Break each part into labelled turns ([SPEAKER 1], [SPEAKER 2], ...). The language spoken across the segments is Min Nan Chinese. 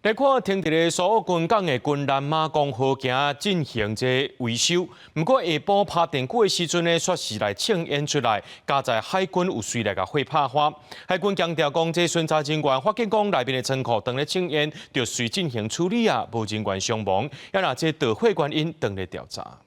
[SPEAKER 1] 來看停佇咧蘇澳軍港的軍艦馬公號今進行這維修，毋過下晡拍電鋸的時陣呢，煞是來衝煙出來，佳哉海軍有隨來共火拍花。海軍強調講，這巡查人員發現講內面的倉庫當咧衝煙，就隨進行處理啊，無人員傷亡。也若這導火原因當咧調查。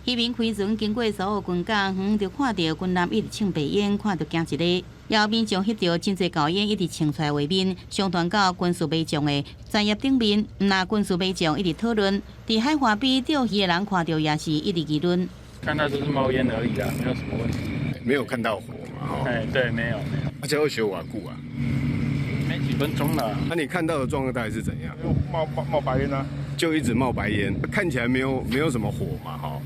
[SPEAKER 2] 漁民開船經過蘇澳軍港，遠就看著軍艦一直衝白煙，看著驚一下。後民眾翕著真濟厚煙一直衝出來畫面，上傳到軍事迷眾的專頁頂面。毋但軍事迷眾一直討論，佇海岸邊釣魚的人看著也是一直議論。
[SPEAKER 3] 看到就是冒煙而已啊，沒有什麼問題。
[SPEAKER 4] 沒有看到火嘛？
[SPEAKER 3] 哎，對，沒有沒有。
[SPEAKER 4] 而且會燒偌久啊？
[SPEAKER 3] 沒幾分鐘了。
[SPEAKER 4] 那你看到的狀況大概是怎樣？
[SPEAKER 5] 冒冒冒白煙啊！
[SPEAKER 4] 就一直冒白煙，看起來沒有什麼火嘛？哈。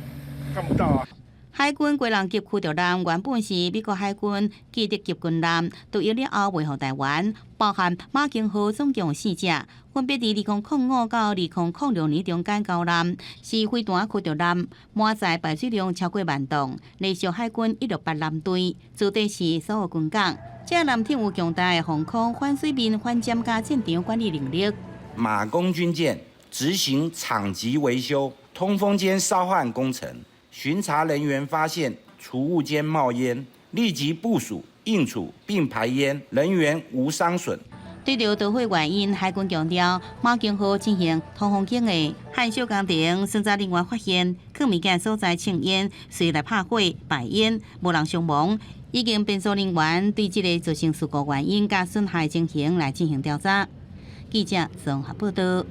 [SPEAKER 5] 看不到啊！
[SPEAKER 2] 海軍基隆級驅逐艦原本是美國海軍基德級軍艦，獨立了後賣予台灣，包含馬公號總共四隻，分別佇2005到2006年中間交艦，是飛彈驅逐艦，滿載排水量超過萬噸，隸屬海軍168艦隊，駐地是蘇澳軍港。這艦艇有強大的防空、反水面、反潛佮戰場管理能力。
[SPEAKER 6] 馬公軍艦執行廠級維修、通風間燒焊工程。巡查人員發現儲物間冒煙，立即部署應處並排煙，人員無傷損。
[SPEAKER 2] 對著導火原因，海軍強調馬公號進行通風間的焊燒工程，巡查人員發現囥物件所在衝煙，隨來拍火排煙，無人傷亡。已經編組人員對這个造成事故原因佮損害情形來進行調查。記者綜合報導。